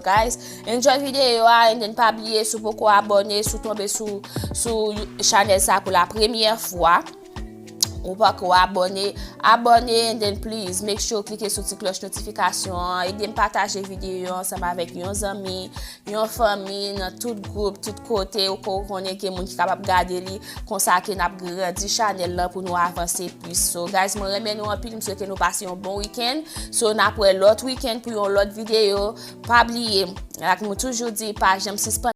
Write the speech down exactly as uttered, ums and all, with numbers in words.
Guys, enjoy videyo a, and then pa bliye, si w poko abòne, si w tonbe sou, sou chanèl sa pou la premyè fwa, ou pako abòne, abòne, and then please make sure klike sou ti klòch notifikasyon an, ede m pataje videyo yo ansanm avèk yon zanmi, yon fanmi, nan tout gwoup, tout kote, ou ko konnen gen moun ki kapab gade li, konsa ke n ap grandi chanèl lan pou nou avanse plis. So guys, mwen renmen nou anpil, m swete nou pase yon bon weekend. So n ap wè lòt weekend pou yon lòt videyo. Pa bliye, like mwen toujou di, pa janm sispann